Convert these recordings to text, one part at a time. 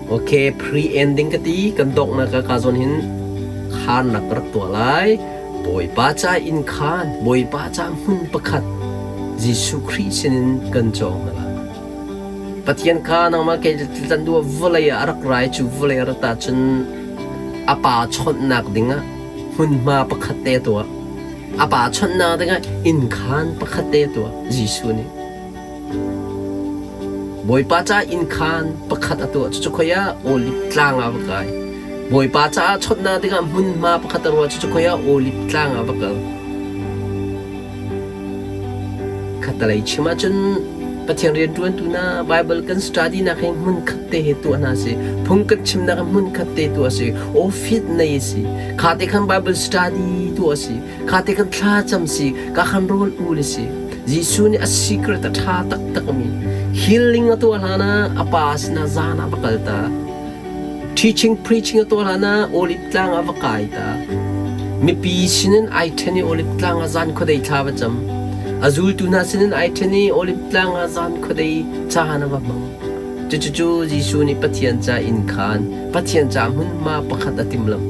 Okay, pre-ending ka ti kan donghnak ka ka zawn hin kharnak ka rak tuah lai. Bawipa ca inn khaan, Bawipa ca hmun pakhat Jesuh Khrih sinin kan cawng hna lai. Pathian kha nangmah kei tlan duh vawlei ah a rak ra i cu vawlei a rat ahcun a pa chawnhnak dingah hmunhma pakhat te a tuah. A pa chawnhnak dingah inn khaan pakhat te a tuah Jesuh nih. Bawipa ca inn khaan pakhat a tuah. Cucu khoi ah Oliv tlang ah va kai. Bawipa caah chawnhnak dingah hmunhma pakhat a ruah. Cucu khoi ah Oliv tlang ah va kal. Khattalei chim ahcun Pathian rianṭuantu hna Baibal kan study nak hi hmunkhat te he tuah hna si. Phung kan chimnak hi hmunkhat te tuah si. Office nei si. Kha te khan Bible study tuah si. Kha te khan thlacam si. Ka khan rawl ul si. Jesuh nih a secret a ṭha taktak mi healing a tuah hlan ah a pa sinah zan ah va kal ta. Teaching preaching a tuah hlan ah Olive tlang ah va kai ta. Mipi sinin ai ṭhen i Olive tlang ah zan khuadei thla va cam. A zultu hna sinin ai ṭhen i Olive tlang ah zan khuadei caan a va hmang. Cucucu Jesuh nih Pathian ca inn khaan, Pathian ca hmunhma pakhat a timhlamh.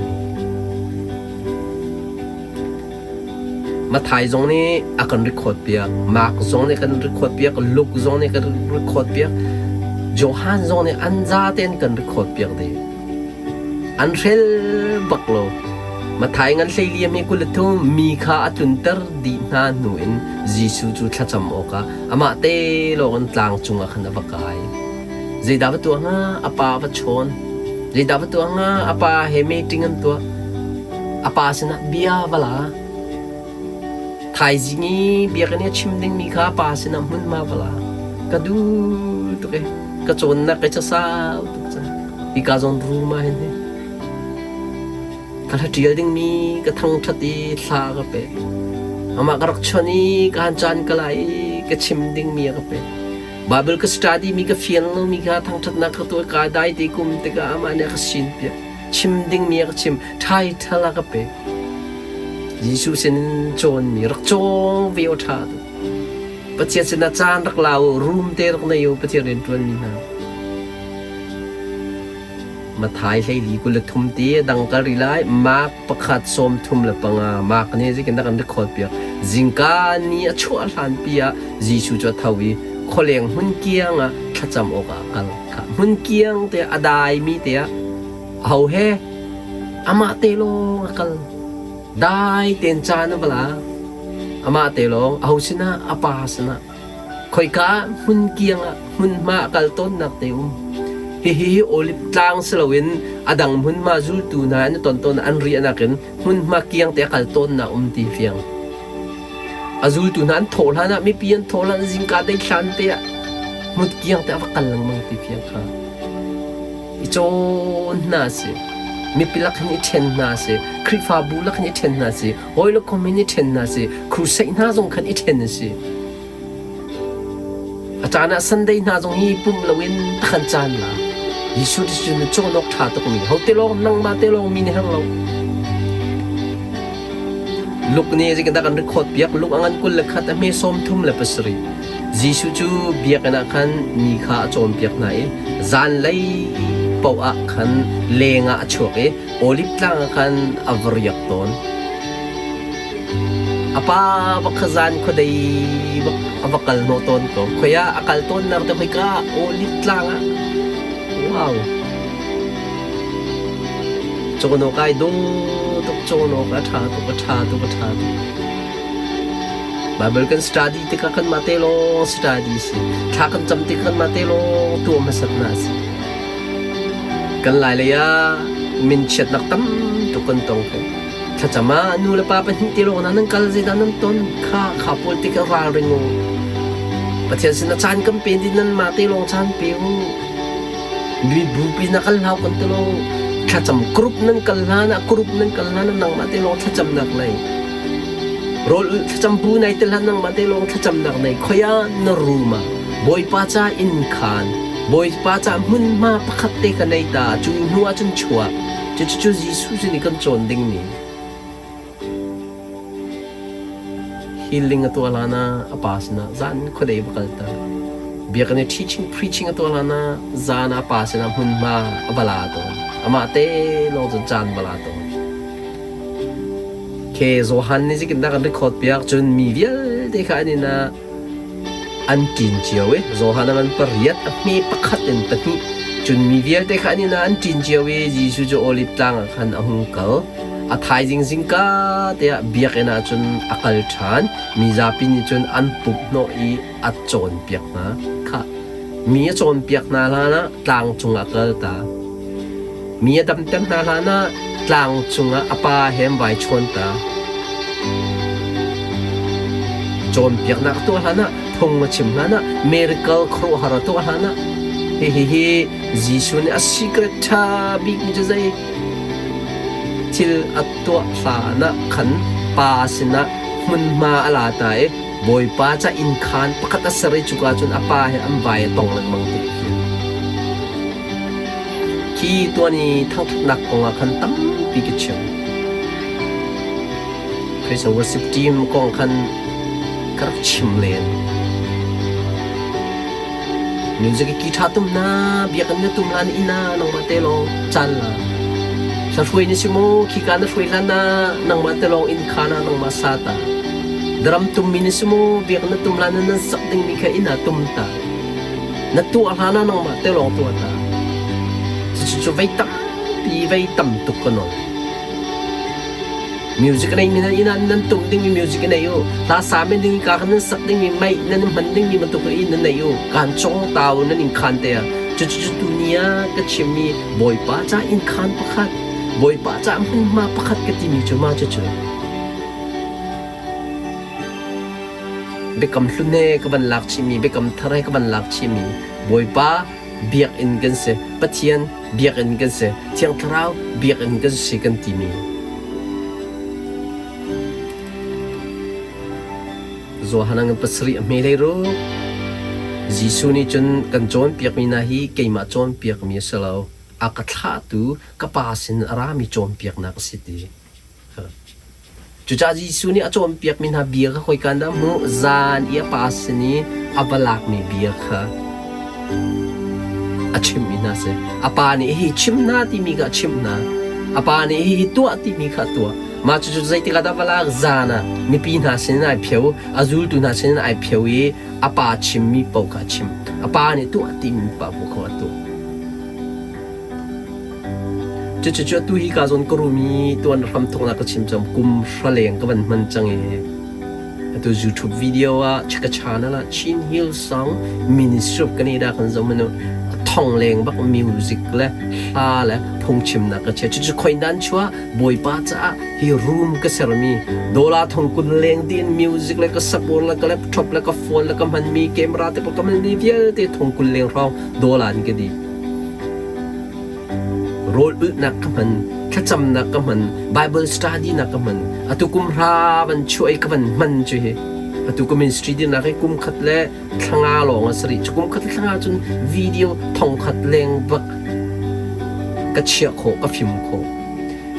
Matthai zong nih a kan record piak, Mark zong nih kan record piak, Luke zong nih kan record piak, Johan zong nih an zaten kan record piak dih. An hrel bak lo. Matthai ngan hleiliam hi 23 mi kha a tlunter dih hna hnu in Jesuh cu thlacam awkah amah te lawng in tlang cungah khan a va kai. Zeidah va tuah hnga? A pa va chawn. Zeidah va tuah hnga? A pa he meeting an tuah. A pa sinah bia va la. Thaizing i biakinn i a chim dingmi kha a pa sinah hmunhma va la. Ka duh tuk i ka cawnnak i casau tuk cang. Hika zawn room ah hin hi ka hla ṭial dingmi ka thangṭhat i thla ka pek. Amah ka rak chawnh i ka han caan ka la i ka chim dingmi a ka pek. Bible ka study mi ka fian lomi kha thangṭhatnak ka tuah ka dai te kum tikah amah nih a ka sin piak. Chim dingmi a ka chim. Title a ka pek. Jesuh sinin cawnmi rak cawng ve aw ṭha tuk. Pathian sinah caan rak la u, room te rak nei u, Pathian rian ṭuanmi hna. Mathai 14 23 ti dang kal rih lai. Mark pakhat 35. Mark nih zeitindah kan record piak. Zingka ni a chuah hlan pi ah Jesuh cu a tho i khualeng hmun kiang ah thlacam awkah a kal. Kha hmun kiang te a daimi te ah aho he amah te lawng a kal. Dai tein caan a va la. Amah te lawng aho sinah a pa sinah Khoika ah hmun kiang ah hmunhma a kal tawnnak te um. Hihi Olive tlang si loin a dang hmunhma zultu hna an i ton tawn an riahnak in hmunhma kiang te a kal tawnnak um ti fiang. A zultu hna an thawh hlan ah mipi an thawh hlan zingka dei hlan te ah hmun kiang te a va kal lengmang ti fiang kha. I cawn hna si. Mipi lak hin i ṭhen hna si. Khrihfabu lak hin i ṭhen hna si. Hawi le kom hin i ṭhen hna si. Crusade hna zong khan i ṭhen a si. A caan ah Sunday hna zong hi pumh loin takhan caan la. Jesuh cu na cawn awk ṭha tukmi. Ho te lawng nangmah te lawng mi nih herh lo. Luke nih zeitindah kan record piak Luke a ngan 21 a hme 37. Jesuh cu biakinn ah khan mi kha a cawnpiak hna i zanlei paoh ah khan leng ah a chuak i Olive tlang ah khan a va riak tawn. A pa bak kha zan khuadei bak a va kal hnawh tawn ko. Khoi ah a kal tawnnak te khoika Olive tlang ah. Wow. Cawn awk ai dawh tuk, cawn awk a ṭha tuk, a ṭha tuk, a ṭha tuk. Bible kan study tikah kanmah te lawng study si. Thla kan cam tikah kanmah te lawng tuah hmasatnak a si. Kan Lailei ah minchiatnak tam tuk kan tong ko. Thlacam ah nu le pa pahnih te lawng nan kal zeidah nan ton kha kha pawl tikah ralring u. Pathian sinah caan kan pe din nan mah te lawng caan pe u. Mi bupi na kal hlau kan ti lo. Thlacam group nan kal hlan ah group nan kal hlan ah nangmah te lawng thlacamnak nei. Rawl ulh thlacam bu nai tel hlan nangmah te lawng thlacamnak nei. Khoi ah na room ah Bawipa ca inn khaan Bawipa ca hmunhma pakhat te ka nei ta cu hnu ah cun chuak. Cucu Jesuh sin i kan cawn dingmi. Healing a tuah hlan ah a pa sinah zan khuadei va kal ter. Biakinn i teaching preaching a tuah hlan ah zan ah a pa sinah hmunhma a va la tawn. Amah te lawng cun caan va la tawn. Ke Johan nih zeitindah kan record piak cun mi vialte kha an inn ah an ṭin cio i Johan a ngan pariat a hme pakhat in pahnih cun mi vialte kha an inn ah an ṭin cio i Jesuh cu Oliv tlang ah khan a hung kal. A thaizing zingka te ah biakinn ah cun a kal ṭhan. Mi zapi nih cun an pumh hnawh i a cawnpiak hna. Khah, mi a cawnpiak hna hlanah tlang cungah kal ta. Mi a damter hna hlanah tlang cungah a pa he an vai chawn ta. Cawnpiaknak a tuah hlanah, phung a chim hlanah, miracle khuaruahhar a tuah hlanah, hihi hi Jesuh nih a secret ṭha bikmi cu zei thil a tuah hlanah khan pa sinah hmunhma a la ta i Bawipa ca inn khaan pakhat a ser i cuka cun a pa he an vai a tong lengmang ti a fiang. Khi tuan i thangṭhatnak kong ah khan tampi ka chim. Praise and worship team kong khan ka rak chim len. Music ki ṭha tum na, biakinn na tum hlan inn ah nangmah te lawng caan la. Hla hruai na si maw? Khika na hruai hlan ah nangmah te lawng inn khaan ah nangmah sa ta. Drum tummi na si maw? Biakinn na tum hlan ah nan sak dingmi kha inn ah tum ta. Na tuah hlan ah nangmah te lawng tuah ta. Cucu cu vei tampi vei tam tuk ka nawl. Music nei mi nan inn ah nan tum dingmi music nei u. Hla sa men ding ka khan nan sak dingmi mei nan hman dingmi bantuk in nan nei u. Kan cong tau nan in khan te ah. Cucu cu tu ni ah ka chimmi Bawipa ca inn khan pakhat, Bawipa ca hmunhma pakhat ka timi cu ma cucu. Biakam hlun he ka van lak chihmi, biakam thar he ka van lak chihmi Bawipa biakinn kan si, Pathian biakinn kan si, Thiang Thlarau biakinn kan si kan timi. Johan ngan pasarih a hme hlei ruk. Jesuh nih cun kan cawnpiakmi hna hi keimah cawnpiakmi a si lo, a ka thlahtu ka Pa sin a rami cawnpiaknak a si ti. Cucaah Jesuh nih a cawnpiakmi hna bia kha khoika in dah a hmuh? Zan i a pa sin i a va lakmi bia kha a chimhmi hna a si. A pa nih hihi chim hna timi kha a chimh hna. A pa nih hihi tuah timi kha a tuah. Mah cucu zeitik ah dah va lak? Zan ah mipi hna sinin ai pheo, a zultu hna sinin ai pheo i a pa chimmi paoh kha a chim. A pa nih tuah timi paoh kha a tuah. Cucu atu hi ka zawn ka rum i tuan hramthawknak ka chim cang kum hra leng ka van hman cang i atu YouTube video ah ka channel ah Chin Hill Song Ministry of Canada kan zoh manu thong leng bak music le hla le phungchimnak ka chia cucu khoindan chua Bawipa caah hi room ka sermi dollar thong kun leng din music le ka support le ka laptop le ka phone le ka hmanmi camera te ka hmanmi vialte thong kul leng hrawng dollar in ka di Rawl ulhnak ka hman, thlacamnak ka hman, Bible study nak ka hman. Atu kum hra van chuah i ka van hman cu hi. Atu ka ministry dirnak hi kum khat le thlanga lawng a si rih. Cu kum khat le thlanga cun video thong khat leng bak ka chiah khawh, ka fim khawh.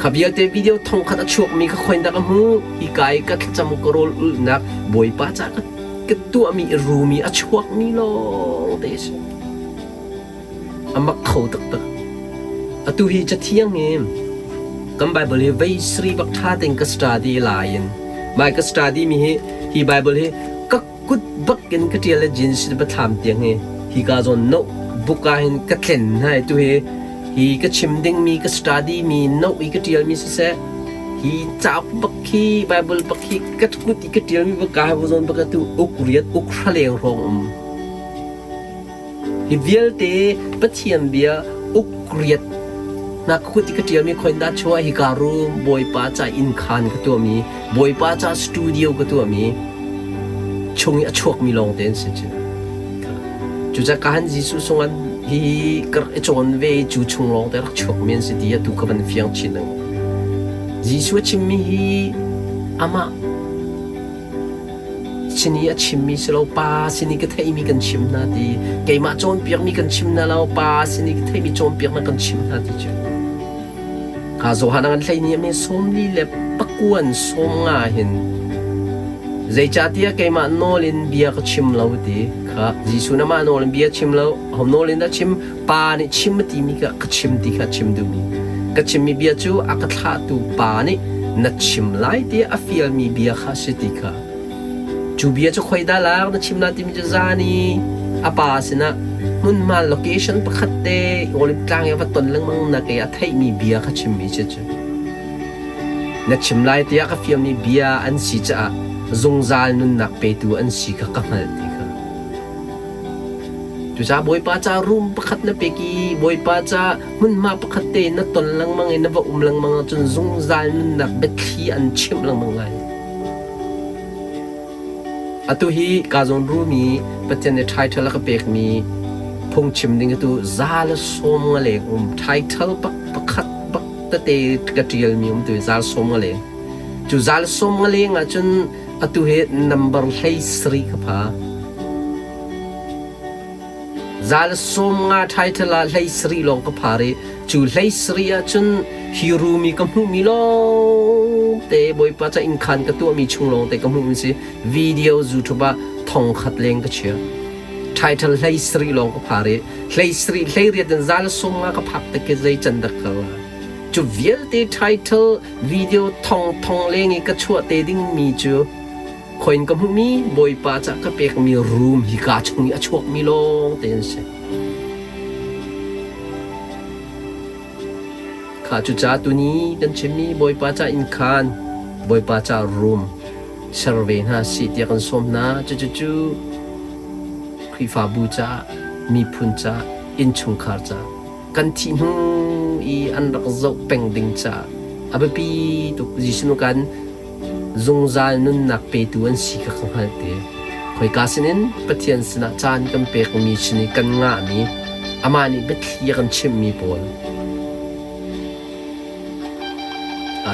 Kha vialte video thong khat a chuakmi ka khoin dah ka hmu. Hi ka i ka thlacam ka rawl ulhnak Bawipa ca ka, ka tuahmi rumi a chuakmi lawng te a si. A mak kho taktak. Atu hi Cathiang hi kan Bible hi vei sri bak ṭha tein ka study lai in mai ka study mi hi hi Bible hi ka kut bak in ka ṭial le jeans biathlam tiang hi hi ka zawn no book ah hin ka tlen hna i tu hi hi ka chim ding mi ka study mi no i ka ṭial mi siseh hi cauk bak hi Bible bak hi ka kut i ka ṭial mi bak ka zawn bak atu uk riat uk hra leng hrawng um Hi vialte Pathian bia uk riat na kut i ka ṭialmi khoin dah chuah hika room Bawipa ca inn khaan ka tuahmi Bawipa ca studio ka tuahmi chung i a chuakmi lawng te an si cu. Cucaah ka han Jesuh sungah hi ka rak i cawn ve i cu chung lawng te rak chuakmi an si ti atu ka van fiang chin lengmang. Jesuh a chimmi hi amah Sin i a chimmi si lo, pa sin i ka theihmi kan chim hna ti, keimah cawnpiakmi kan chim hna lo, pa sin i ka theihmi cawnpiaknak kan chim hna ti cu. Ka Johan an hlei ni ame sawmli le pakuan sawm nga hin. Zeicahtiah keimah nawl in bia ka chim lo ti kha Jesuh na mah nawl in bia chim lo, ho nawl in dah chim? Pa nih chim a timi kha ka chim ti kha chim duhmi. Ka chimmi bia cu a ka thlahtu Pa nih na chim lai tiah a fialmi bia kha a si ti kha. Cu bia cu khoi dah lak na chim lai timi cu zan i a pa sinah hmunhma location pakhat te Olive tlang i a va ton lengmang nak i a theihmi bia kha chimmi si cu. Na chim lai tiah ka fialmi bia an si caah zungzal nunnak petu an si kha ka hngalh ti kha. Cucaah Bawipa ca room pakhat na pek i Bawipa ca hmunhma pakhat te na ton lengmang i na va um lengmang ahcun zungzal nunnak biathli an chimh lengmang lai. Atu hi kaa zawn rumi Pathian nih title a ka pekmi phungchim ding atu za le sawm nga leng um title bak pakhat bak tete ka ṭialmi um tu hi zal sawm nga leng. Cu zal sawm nga leng ahcun atu hi number 13 ka pha. Zal sawm nga title ah 13 lawng ka phar i cu 13 ahcun hi room i ka hmuhmi lawng te Bawipa ca innkhan ka tuahmi chung lawng te ka hmuhmi si video YouTube ah thong khat leng ka chia. Title 13 lawng ka phar i 13 hleiriat in zal sawm nga ka phak te khi zei can dak ka la. Cu vialte title video thong thong leng i ka chuah te dingmi cu khoin ka hmuhmi Bawipa ca ka pekmi room hi ka chung i a chuakmi lawng te an si. Kha cucaah tuni kan chimmi Bawipa ca innkhan, Bawipa ca room ser ve hna sih tiah kan sawm hna. Cucucu Khrihfabu caah, miphun caah, innchungkhar caah, kan thih hnu i an rak zoh peng ding caah a biapi tuk. Jesuh nu kan zungzal nunnak petu an si kha ka hngalh te. Khoika sinin Pathian sinah caan kan pekmi sin i kan ngahmi, amah nih biathli a kan chimhmi pawl.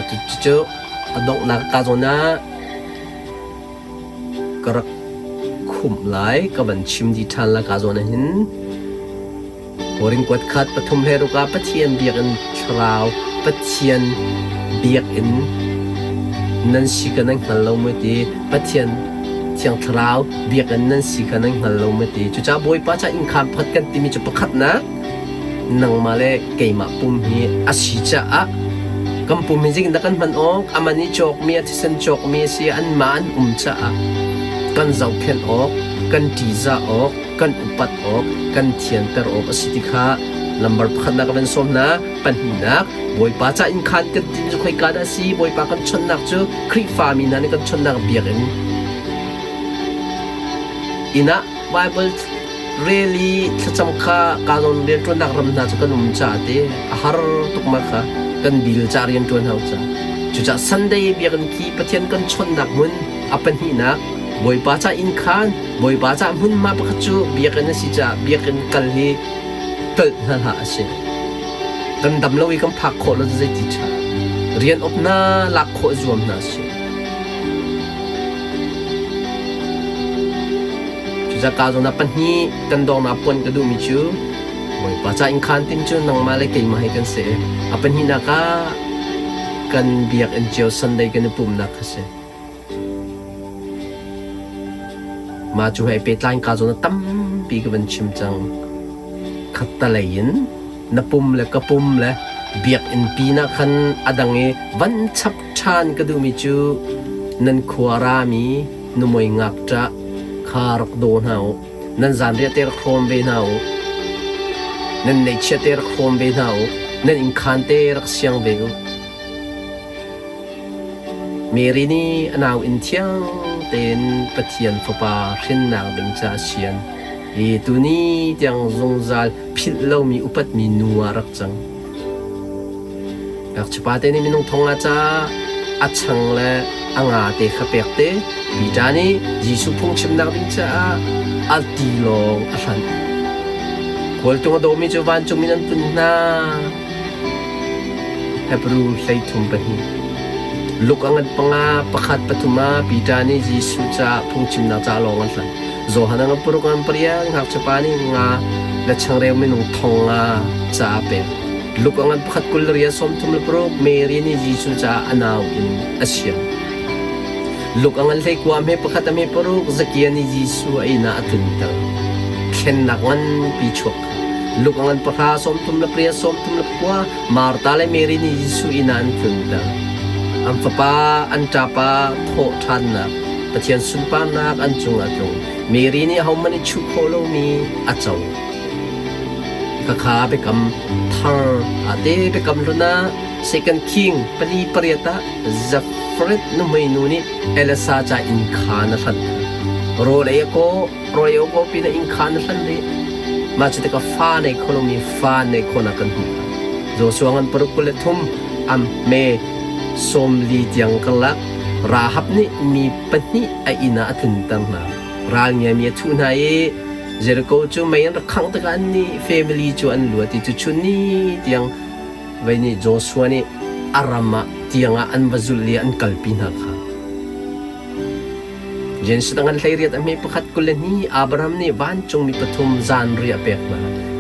Cucu a donghnak ka zawn ah ka rak khumh lai, ka van chim dih ṭhan lai ka zawn ah hin. Korin kuat khat pathum he ruk ah Pathian biakinn thlarau Pathian biakinn nan si kha nan hngal lo maw ti Pathian Thiang Thlarau biakinn nan si kha nan hngal lo maw ti cucaah Bawipa ca innkhaan pakhat kan timi cu pakhatnak nangmah le keimah pum hi a si caah kan pum hi zeitindah kan hman awk aman i cawkmi a thisen cawkmi a si anmah an um caah kan zohkhenh awk kan ṭihzah awk kan upat awk, kan thianter awk a si ti kha lambar pakhatnak ka van sawm hna. Pahnihnak, Bawipa ca innkhaan kan timi cu khoika dah a si? Bawipa kan chawnhnak cu Khrihfami hna nih kan chawnhnak biakinn inn ah Bible rel i thlacam kha kaa zawn rianṭuannak ram hna cu kan um caah te a har tuk ma kha kan bil ca rianṭuan hau ca. Cucaah Sunday biakinn khi Pathian kan chawnhnak hmun a pahnihnak Bawipa ca innkhaan Bawipa caah hmunhma pakhat cu biakinn a si caah biakinn kal hi tlolh hna hlah a si. Kan dam lo i kan phak khawh lo cu zeiti ṭha. Rian awp hna lak khawh zuam hna a si. Cucaah ka zawn ah pahnih kan dawngnak puan ka duhmi cu Bawipa ca innkhaan tin cu nangmah le keimah hi kan si. A pahnihnak ah kan biakinn cio Sunday kan i pumhnak kha si. Mah cu he pehtlai in kaa zawn ah tampi ka van chim cang. Khattalei in na pum le ka pum le biakinn pinah khan a dang i van chap ṭhan ka duhmi cu nan khua rami nuhmei ngakṭah kha rak daw hna u. Nan zanriah te rak hrawm ve hna u. Nan neihchiah te rak hrawm ve hna u. Nan innkhaan te rak siang ve u. Mary nih a nauinn thiang tein Pathian Fapa hrinnak ding ca a sian i tuni tiang zungzal philh lomi upatmi nu ah rak cang. Ngakchiapa te nih minung thong ah ca a chang le a nga te kha pek te Peter nih Jesuh phungchimnak ding caah a tilawng a hlanh. Khualtung a dawmi cu vancung in an tlun hna. Hebru 32. Luke a ngan panga pakhat pathum ah Peter nih Jesuh caah phungchimnak ca lawng an hlan. Johan a ngan paruk ngan pariat ngakchiapa nih nga le changreu minung thong nga ca a pek. Luke a ngan pakhat 26 36 Mary nih Jesuh caah a nau in a siam. Luk a ngan hleikua hme pakhat a hme paruk Zakia nih Jesuh a inn ah a tlunter. Thlennak nganpi chuak kha. Luk a ngan pahra 38 34 Martha le Mary nih Jesuh inn ah an tlunter. An fapa, an ṭapa thawh ṭhannak, Pathian sunparnak an cungah a tlung. Mary nih ahohmanh i chuh khawh lomi a co. Khakha biakam thar ah te biakam hlun ah Second King pali pariat ah Zafret nuhmei nu nih Elisa ca inn khaan a hlanh. Rawl ei a kaw, rawl ei a kaw pin ah inn khaan a hlanh rih. Mah cu tikah fa nei kho lomi fa nei khawhnak kan hmuh. Joshua ngan paruk 23 am me 40 tiang karlak Rahab nih mi pahnih a inn ah a tlunter hna. Ral ngiami a thuh hna i Jericho cu mei an rak khangh tikah annih family cu an luat i cuchun ni tiang vei nih Joshua nih a ram ah tiang ah an va zulh i an kalpi hna kha. Genesis ngan 18 a hme pakhat 22 Abraham nih vancungmi pathum zanriah a pek hna.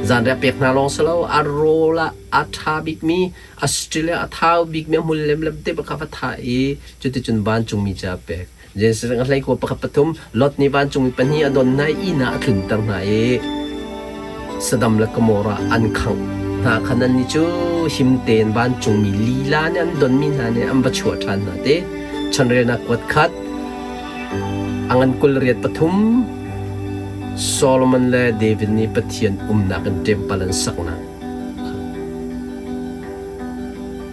Zanriah a pek hna lawng si lo, a rawl ah a ṭha bikmi, a still a thau bikmi a hmul lemlem te bak kha va thah i cuticun vancungmi ca a pek. Genesis a hleikua pakhat pathum Lot nih vancungmi pahnih a don hna i inn ah a tlunter hna i Sodom le Gomorrah an khangh hna khan annih cu him tein vancungmi lila nih an donmi hna nih an va chuah ṭhan hna ti. Chanrelnak kuat khat a ngan 23 Solomon le David nih Pathian umnak in ṭempal an saknak.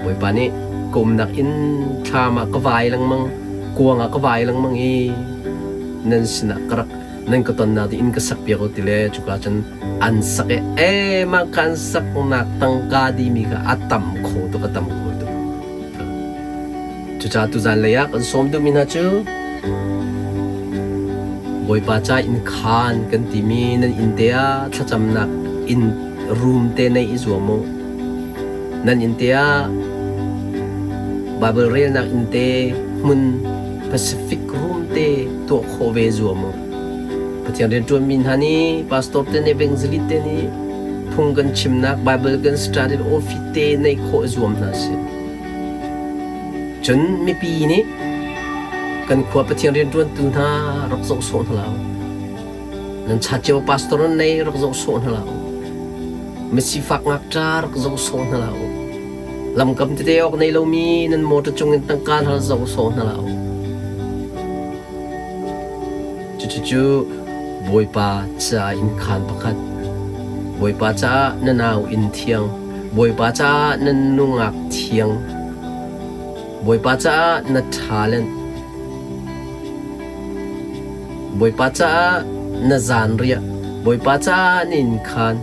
Bawipa nih ka umnak inn thlam ah ka vai lengmang, kuang ah ka vai lengmang i nan sinah ka rak nan ka tonnak ding inn ka sakpiak u ti le cuka cun an sak i e mah ka an saknak tangka dimi kha a tam kho tuk a tam kho tuk. Cucaah tuzan lei ah kan sawm duhmi hna cu Bawipa ca inn khaan kan timi nan inn te ah thlacamnak inn room te neih i zuam u. Nan inn te ah Baibal relnak inn te hmun Pacific room te tuah khawh ve zuam u. Pathian rianṭuanmi hna nih pastor te nih evangelist te nih phung kan chimnak Baibal kan study office te neih khawh zuam hna sih. Cun mipi nih kan khua Pathian rianṭuantu hna rak zoh sawh hna hlah u. Nan cha cio pastor nan nei rak zoh sawh hna hlah u. Misifak ngakṭa rak zoh sawh hna hlah u. Lamkam tete awk nei lomi nan motor cungin tangka hna zoh sawh hna hlah u. Cucucu Bawipa ca innkhaan pakhat, Bawipa caah na nau inn thiang, Bawipa caah na nungak thiang, Bawipa caah na talent, Bawipa caah na zanriah, Bawipa caah na innkhaan,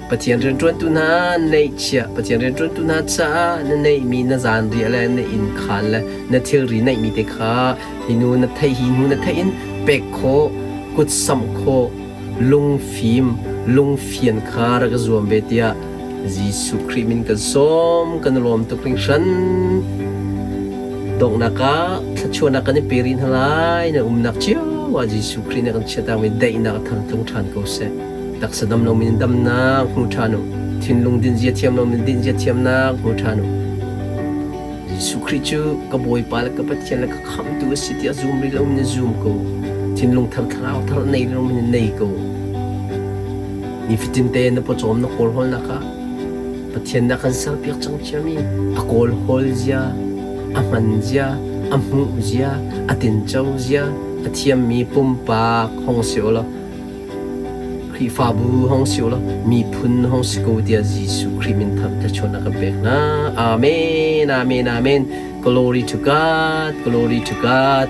Pathian rianṭuantu hna neihchiah, Pathian rianṭuantu hna caah na neihmi na zanriah le na innkhaan le na thilri neihmi te kha hi nu na theih hi hnu na theih in pek khawh, kut samh khawh, lungfim, lungfian kha rak i zuam ve tiah Jesuh Khrih min kan sawm, kan lawm tuk hringhran. Donghnak ah thluachuahnak kan i pe rih hna lai. Na umnak cio ah Jesuh Khrih nih kan chiahtakmi daihnak a thar tlung ṭhan ko seh. Taksa dam lomi in damnak hmu ṭhan u. Thinlung dinzia thiam lomi in dinzia thiamnak hmu ṭhan u. Jesuh Khrih cu ka Bawipa le ka Pathian le ka Khamhtu a si tiah zum rih lomi na zum ko. Thinlung thar thlarau thar nei lomi na nei ko. Nifatin te na pawcawm na kawlhawlnak ah Pathian nih a kan serpiak cang ciami a kawlhawl zia, a hman zia, a hmuh zia, a tinco zia, a thiammi pumpak hong si u law Khrihfabu hong si u law miphun hong si ko tiah Jesuh Khrih min thang thluachuahnak kan pek hna. Amen, amen, amen. Glory to God, glory to God.